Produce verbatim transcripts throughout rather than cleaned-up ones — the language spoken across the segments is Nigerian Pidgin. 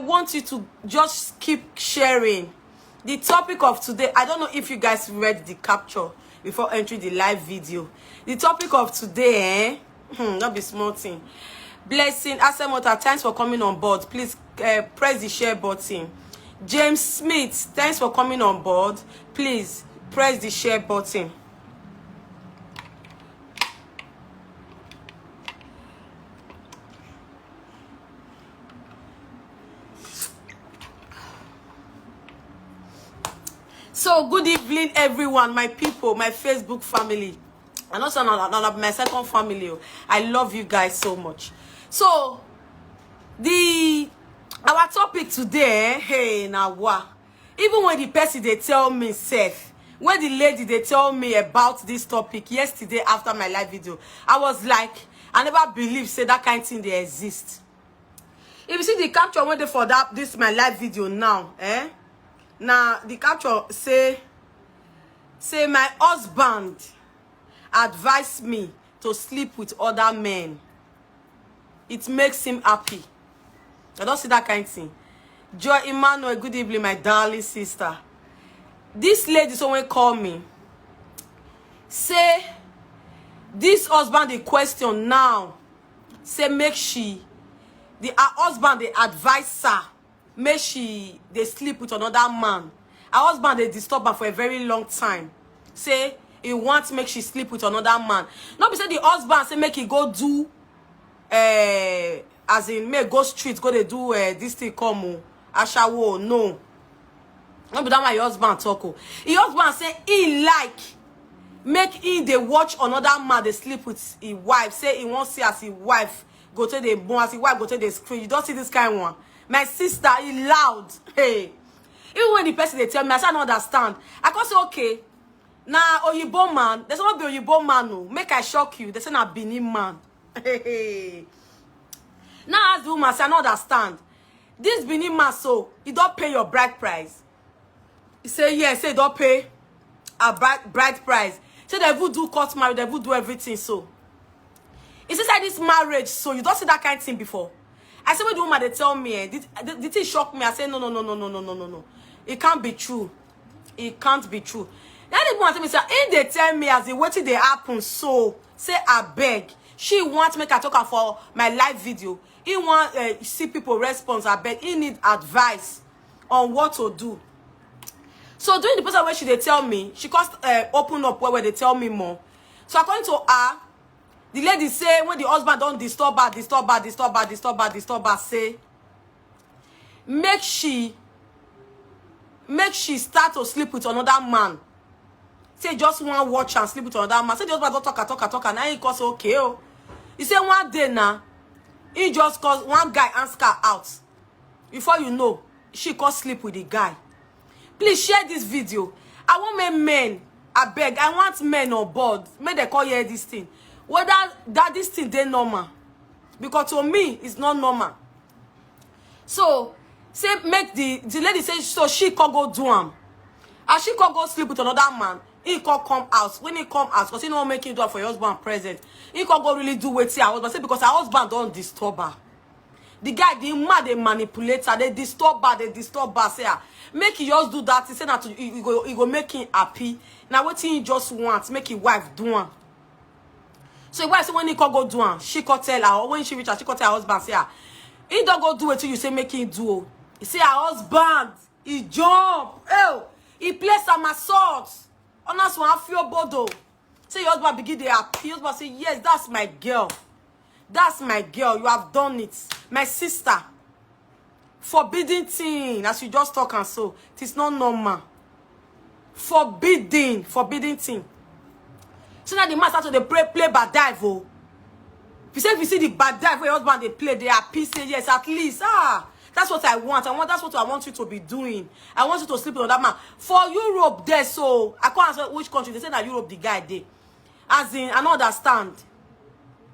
want you to just keep sharing. The topic of today, I don't know if you guys read the caption before entering the live video. The topic of today, eh? Hmm, not be small thing. Blessing Asemota, thanks for coming on board. Please uh, press the share button. James Smith, thanks for coming on board. Please press the share button. So, good evening, everyone, my people, my Facebook family, and also another, another my second family. Oh. I love you guys so much. So, the our topic today, eh, hey, now what? Even when the person they tell me self, when the lady they tell me about this topic yesterday after my live video, I was like, I never believe say that kind thing they exist. If you see the capture when they for that this my live video now, eh? Now the capture say say my husband advised me to sleep with other men. It makes him happy. I don't see that kind of thing. Joy Emmanuel, good evening, my darling sister. This lady someone call me. Say this husband in question now. Say make she the her husband they advise her make she they sleep with another man. Her husband they disturb her for a very long time. Say he wants make she sleep with another man. Not be say the husband say make he go do uh, as in make go street go they do uh, this thing come o ashawo no. No be that my husband talk o. His husband say he like make he they watch another man they sleep with his wife. Say he won't see as his wife go to the bone as his wife go to the screen. You don't see this kind one. My sister, he loud. Hey. Even when the person they tell me, I say I don't understand. I can say okay. Now Oyibo man, there's not be Oyibo man no. Make I shock you. They say na Benin man. Hey. Now as the woman say I don't understand. This Benin man so he don't pay your bride price. He say yes, say he don't pay a bride, bride price. Say they will do court marriage, they will do everything so. It's inside this marriage, so you don't see that kind of thing before. I say when the woman they tell me, eh, the, the, the thing shocked me. I say no, no, no, no, no, no, no, no, no. It can't be true. It can't be true. Then the woman tell me say, if they tell me as the wetin they happen, so say I beg. She wants make I talk her for my live video. He want uh, see people response. I beg. He need advice on what to do. So during the person when she they tell me, she cost uh, open up where, where they tell me more. So according to her, the lady say when the husband don't disturb her, disturb her, disturb her, disturb her, disturb her, say make she make she start to sleep with another man. Say just one watch and sleep with another man. Say the husband don't talk, talk, talk, and now he cause okay. Oh, he say one day now, he just cause one guy ask her out. Before you know, she cause sleep with the guy. Please share this video. I want men, men. I beg. I want men on board. Make they call hear this thing. Whether that this thing they normal, because to me it's not normal. So say make the the lady say so she can go do am. As she can go sleep with another man, he can come out. When he come out, because he no make him do am for your husband present. He can go really do wetin her husband say because her husband don't disturb her. The guy, the man, they manipulate her, they disturb her, they disturb her. Say, ah, make you just do that. He say that you, you go, you go make him happy. Now what he just wants, make his wife do am. So his wife say when he can go do am, she can tell her, or when she reach her, she can tell her husband, say, ah, he don't go do it till you say make him do. Oh. You see her husband, he jump, oh, he play some assault. Honest one, feel bodo. Say your husband begin dey happy. Your husband say, yes, that's my girl. That's my girl. You have done it. My sister. Forbidden thing, as you just talk and so. It is not normal. Forbidden, forbidden thing. So now the man start to dey play, play bad dive. Oh. If you say if you see the bad dive where your husband they play, they happy say yes, at least. Ah, that's what I want. I want that's what I want you to be doing. I want you to sleep with another man. For Europe, there so I can't answer which country. They say that Europe the guy dey. As in, I don't understand.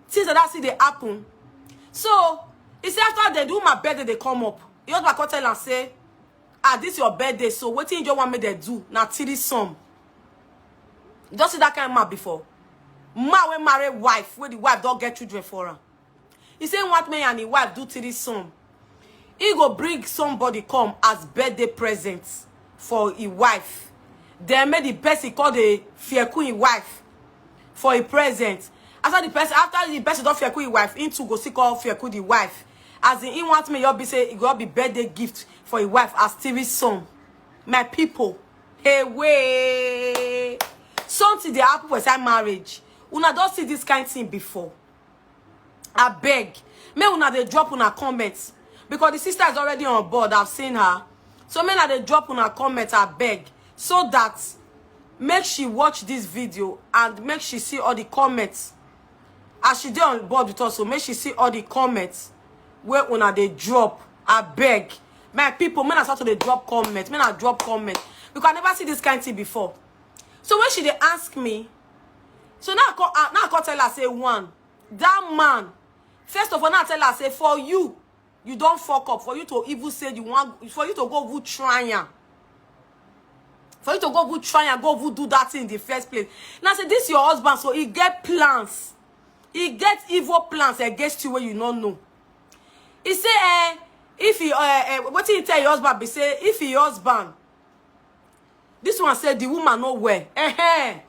Things like that see they happen. So he say after they do my birthday, they come up. He husband come tell and say, ah, this your birthday, so what you just want me to do? Now threesome. You don't see that kind of man before. Man will marry wife, where the wife don't get children for her. He say what me and his wife do threesome. He go bring somebody come as birthday present for his wife. Then make the person call the Fiekun his wife for a present. After the person, after the person don Fiekun his wife, him too go still call Fiekun the wife. As in, he want me, you be say, it go be birthday gift for his wife as T V son. My people, hey, way. Something dey happen for inside marriage. Una don see this kind thing before? Abeg, make una dey drop una comments, because the sister is already on board. I've seen her. So make una dey drop una comments, abeg, so that make she watch this video and make she see all the comments. As she dey on board with us, so make she see all the comments wey una dey drop. Abeg, my people, make una start to dey drop comments. Make una drop comments, because I never see this kind thing before. So when she dey ask me, so now I come, ah, now I come tell her say, one, that man, first of all, now I tell her say, for you, you don fuck up, for you to even say you want, for you to go even try am, for you to go even try and go even do that thing in the first place. Now say this your husband, so he get plans, he get evil plans against you wey you no know. He say, eh, if he, eh, eh, wetin he tell your husband be say, if he husband, this one say the woman no well. Eh, eh.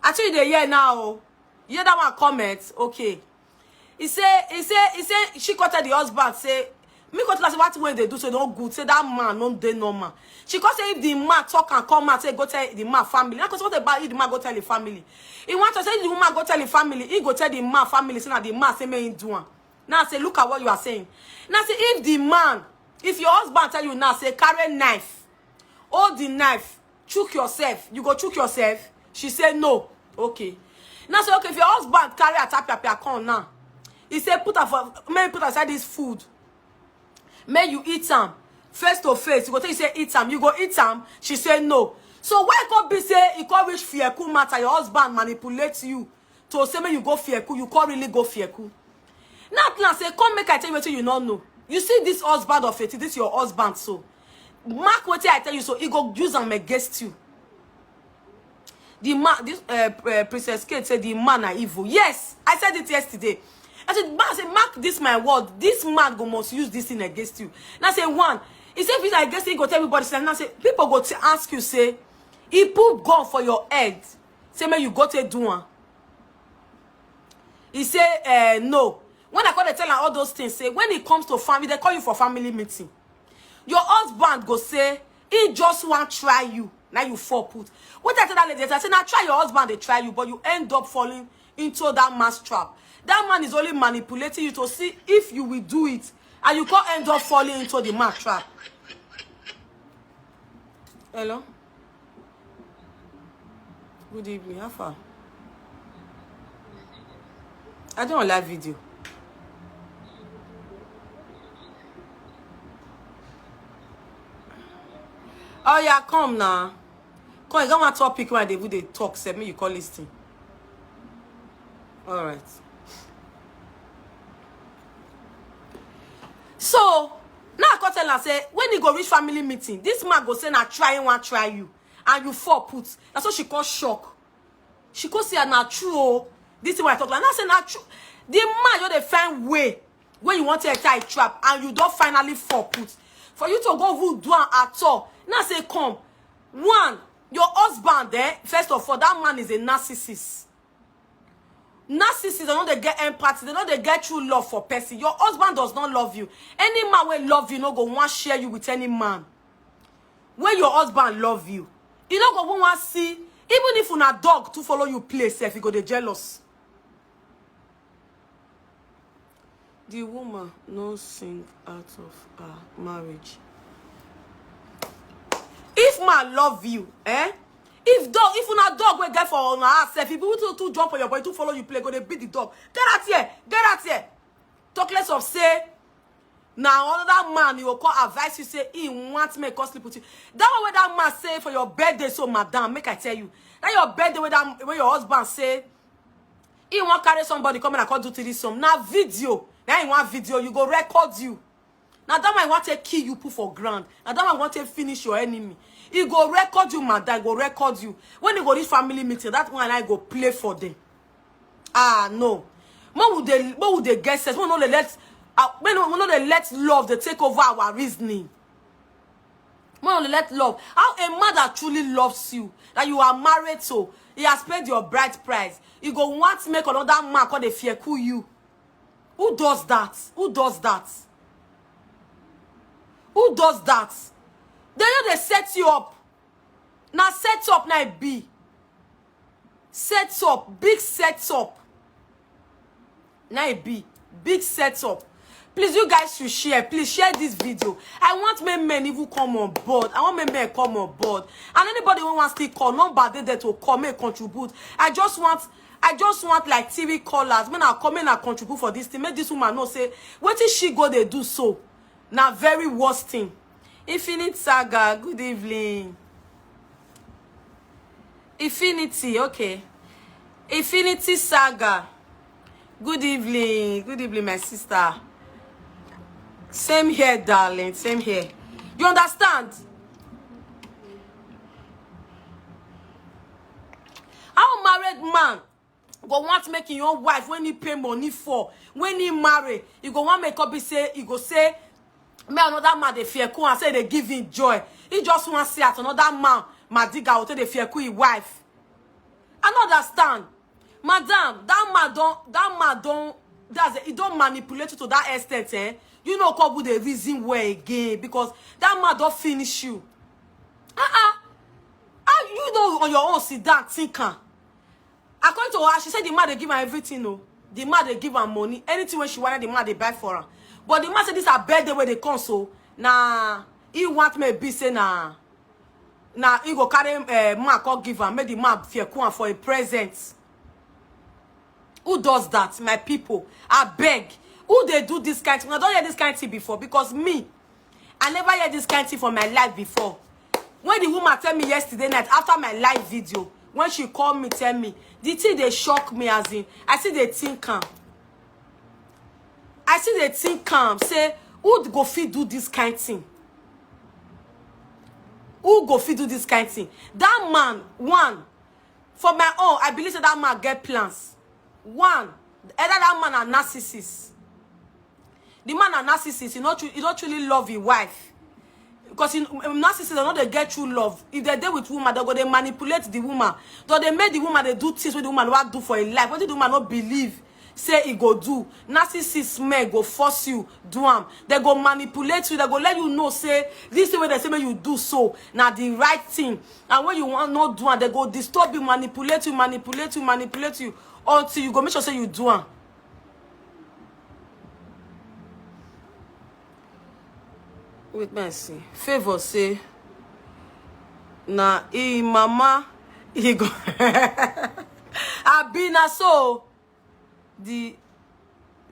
I tell you the year now. Oh. You hear that one comment? Okay. He say, he say, he say, she come tell the husband say, me come tell her say what way they do so no good. Say that man no dey normal. She come say if the man talk and come out, say go tell the man family. Now, 'cause what about if the man go tell the family? He want to say the woman go tell the family. He go tell the man family. Say na the man say make him do am. Now say, look at what you are saying. Now say if the man, if your husband tell you now say carry knife, hold the knife, chook yourself, you go chook yourself. She say no. Okay. Now say, okay, if your husband carry atapiapia come now, he say put am for, make put aside this food, make you eat am face to face. You go tell you say eat am, you go eat am. She say no. So why come be say e come reach Fiekun matter? Your husband manipulate you to say make you go Fiekun, you come really go Fiekun. Now plan say come make I tell you wetin you no know. You see this husband of eighty, this your husband, so mark wetin I tell you, so he go use am against you. The man, this uh, uh, Princess Kate said the man are evil. Yes, I said it yesterday. I said, man, I said, mark this my word. This man go must use this thing against you. Now say one, he said if it's against you, he go tell everybody. Say, now say people go to ask you say, he put gun for your head. Say make you go take do one. He say uh, no. When I call, they tell her all those things. Say when it comes to family, they call you for family meeting. Your husband go say he just want try you. Now you fall put. What I tell that lady, I say now try your husband, they try you, but you end up falling into that man's trap. That man is only manipulating you to see if you will do it, and you can't end up falling into the man trap. Hello. Good evening. How far? I don't like video. Oh yeah, come now. Come, you got my topic when they would they talk. Send me you call listing. All right. So now I come tell her say when he go reach family meeting, this man go say na try one try you, and you fall put. That's what she call shock. She come say na true. Oh, this is what I talk like. Now I say na true. The man you dey find way when you want to tie trap and you don't finally fall put. For you to go who do am at all. Now say come. One, your husband, eh, first of all, that man is a narcissist. Narcissist, they no dey get empathy, they no dey get true love for person. Your husband does not love you. Any man wey love you no go want share you with any man. When your husband love you, he no go want see. Even if una dog to follow you play, sef, he go dey jealous. The woman no sing out of her marriage. If man love you, eh? If dog, if una dog wey get for una house, if people to, to jump on your body to follow you play, go dey beat the dog. Get out here, get out here. Talk less of say, now another man you go call advise you say he want make come sleep with you. That one wey that man say for your birthday, so madam, make I tell you, that your birthday wey that wey your husband say he wan carry somebody come and come do threesome. Na video. Na he wan video. You go record you. Na that one he wan take kill you, put for ground. Na that one he wan take finish your enemy. He go record you, madam. He go record you. When he go reach family meeting, that one I go play for them. Ah no. Mo would they mo would they get sense? Mo no dey let Uh, when we no dey let love dey take over our reasoning. We no dey let love. How a man that truly loves you, that you are married to, he has paid your bride price. He go want make another man come dey fearku you. Who does that? Who does that? Who does that? They know they set you up. Now set up, now it be. Set up, big set up. Now it be. Big set up. Please, you guys should share. Please share this video. I want make men even come on board. I want make men come on board. And anybody who wants to call, number dey there to call, make contribute. I just want, I just want like three callers. Make una come, make una contribute for this thing. Make this woman know say wetin she go dey do so na very worst thing. Infinite Saga, good evening. Infinity, okay. Infinity Saga, good evening. Good evening, my sister. Same here, darling. Same here. You understand? How married man go want make him own wife when he pay money for, when he marry, he go want make up be say, he go say, "Me another man dey fearku and say they give him joy." He just want see at another man, Madiga, will take dey fearku his wife. I no understand. Madam, that man don, that man don, that's it, he don manipulate you to that extent, eh? You know, come with the reason where again, because that man don finish you. Uh-uh. How you know on your own sit down, think am? According to her, she said the man dey give her everything, no. The man dey give her money. Anything when she wanted, the man dey buy for her. But the man said this her birthday where they come, so na he want me be say na, na he go carry, uh, man come give her, make the man fearku am for a present. Who does that, my people? I beg. Who they do this kind thing? I don't hear this kind thing before, because me, I never hear this kind thing for my life before. When the woman tell me yesterday night after my live video, when she call me, tell me, the thing they shock me, as in, I see they think am. I see they think am. Say, who go fit do this kind thing? Who go fit do this kind thing? That man, one, for my own, I believe say that man get plans. One, either that man a narcissist. The man a narcissist. He not, tru- he not truly love his wife. Because in, in narcissist, they no dey get true love. If they dey with woman, they go dey manipulate the woman. So they make the woman dey do things wey the woman never do for a life. What the woman not believe say he go do? Narcissist men go force you do am. They go manipulate you. They go let you know say this thing wey they say make you do so na the right thing. And when you want not do am, they go disturb you, manipulate you, manipulate you, manipulate you until you go make sure say you do am. Wait, may I see. Favor say, na him mama, he go. Abi na so. The,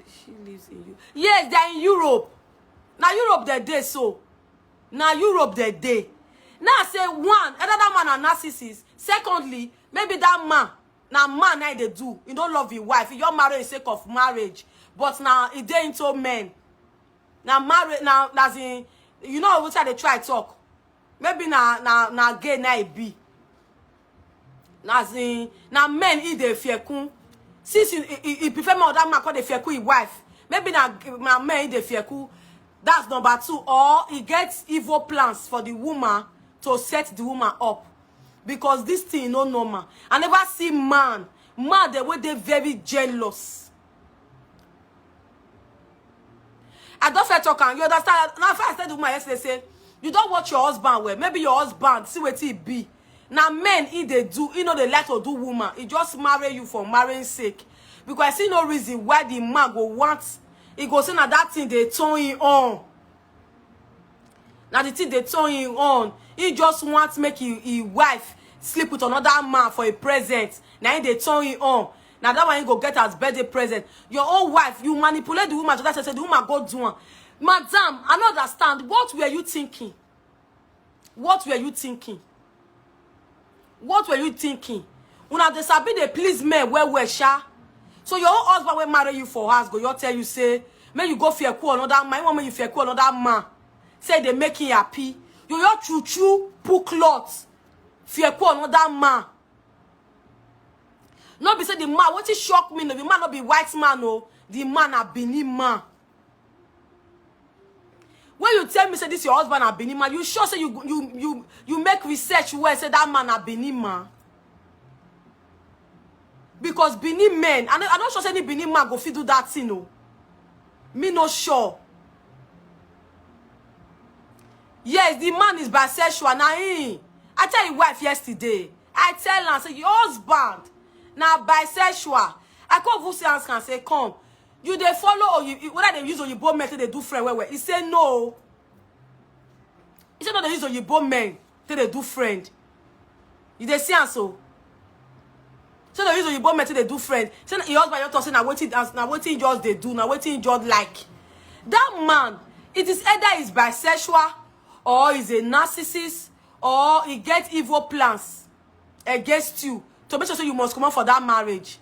she lives in Europe. Yes, they're in Europe. Now Europe they dey so. Now Europe they dey. Now I say one, either that man a narcissist. Secondly, maybe that man, now man I they do. You don't love your wife. You marry sake of marriage. But now it dey into men. Now marry now as in, you know what I dey try talk. Maybe na na na gay na e be. As in, na men he dey fearku. Since he, he, he prefer make other man come dey fearku his wife. Maybe na na men he dey fearku. That's number two. Or he gets evil plans for the woman to set the woman up. Because this thing no normal. I never see man, man the way they very jealous. I don't fair talk am. You understand? Now, if I said to my yesterday, say, you don't watch your husband well. Maybe your husband, see what he be. Now, men, he they do, he know they like to do woman. He just marry you for marrying sake. Because I see no reason why the man go want, he go say, now that thing they turn him on. Now the thing they turn him on. He just want make his, his wife sleep with another man for a present. Now he they turn him on. Now that one he go get as birthday present. Your own wife, you manipulate the woman to that say the woman go do one. Madam, I don't understand. What were you thinking? What were you thinking? What were you thinking? Una dey sabi dey please men well well sha. So your own husband wey marry you for house go your tell you say make you go fearku another man. He want make you fearku another man. Say they make him happy. You your true true pull cloth. Fearku another man. No be say the man, what is shock me, no, the man not be white man, no. The man a Benin man. When you tell me say this your husband na Benin man, you sure say you you you you make research well say that man na Benin man? Because Benin men, I no I no sure say any Benin man go fit do that thing o. Me no sure. Yes, the man is bisexual. Na him. I tell him wife yesterday. I tell am say your husband na bisexual. I come even say ask am say come. You dey follow or you whether they use oyibo men take dey do friend well well. He say no. He say no dey use oyibo men take dey do friend. You dey see am so? So they use oyibo men take dey do friend. Say na your husband just talk say na wetin as na wetin he just dey do na wetin he just like. That man, it is either he's bisexual or he's a narcissist or he get evil plans against you to make sure say you must comot for that marriage.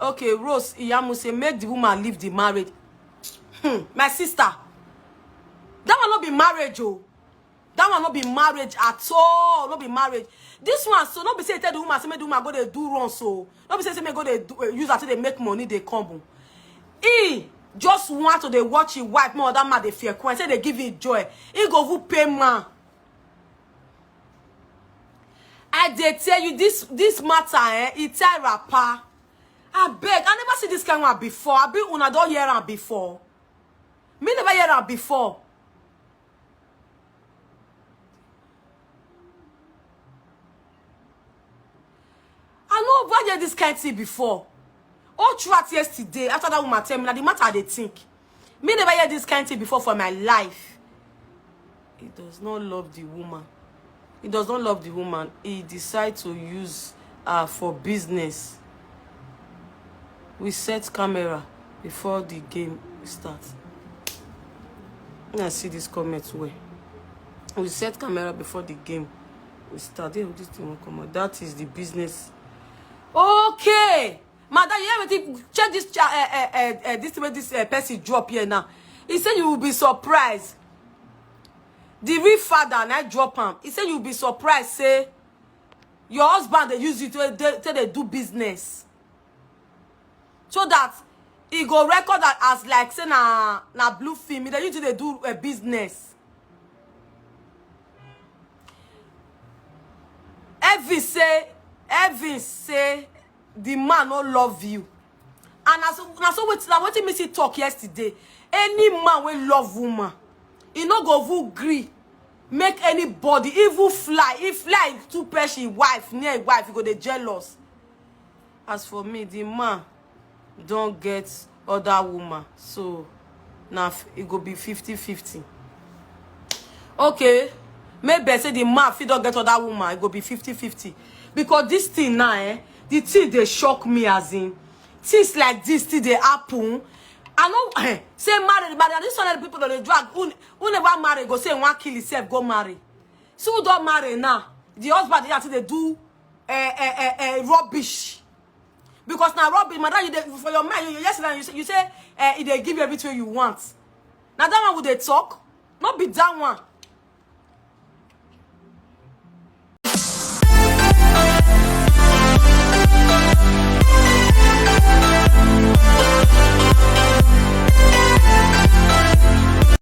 Okay, Rose Iyamu say make the woman leave the marriage. Hmm, my sister, that one no be marriage o. That one no be marriage at all. No be marriage. This one so no be say you tell the woman say make the woman go dey do wrong so. No be say say make go dey do, uh, use her to dey make money dey come o. He just want to dey watch him wife more than man dey fear kwan say dey give him joy. He go even pay man. I dey tell you this this matter eh, e tell rapper. Abeg, I never see this kind one before. Abi una don hear am before? Me never hear am before. I no ever hear this kind thing before. All throughout yesterday, after that woman tell me, na the matter I dey think. Me never hear this kind thing before for my life. He does not love the woman. He does not love the woman. He decide to use her for business. We set camera before the game start. When I see this comment well. We set camera before the game we start. Hey, this thing won't come out. That is the business. Okay. Madam, you everything check this cha- uh, uh, uh, uh, this way this uh, person drop here now. He said you will be surprised. The real father and I drop him. He said you will be surprised. Say your husband they use you to they, to they do business. So that he go record that as like say na na blue film. They use to they do a business. Evan say Evan say the man no love you. And as na so wetin na wetin me see talk yesterday. Any man wey love woman, e no go even gree make anybody even fly. If fly too press him wife near him wife, he go dey jealous. As for me, the man don get other woman, so na f- e go be fifty fifty. Okay, maybe I say the man fit don get other woman, e go be fifty fifty. Because this thing now eh, the thing dey shock me as in things like this still dey happen. I no eh, say married married and this one people don dey drag who who never marry go say he wan kill himself go marry. See who don marry now, the husband dey still dey do eh, eh, eh, eh, rubbish. Because na rubbish madam, you dey for your mind you yesterday you say, you say eh, e dey give you everything you want. Na that one we dey talk, no be that one.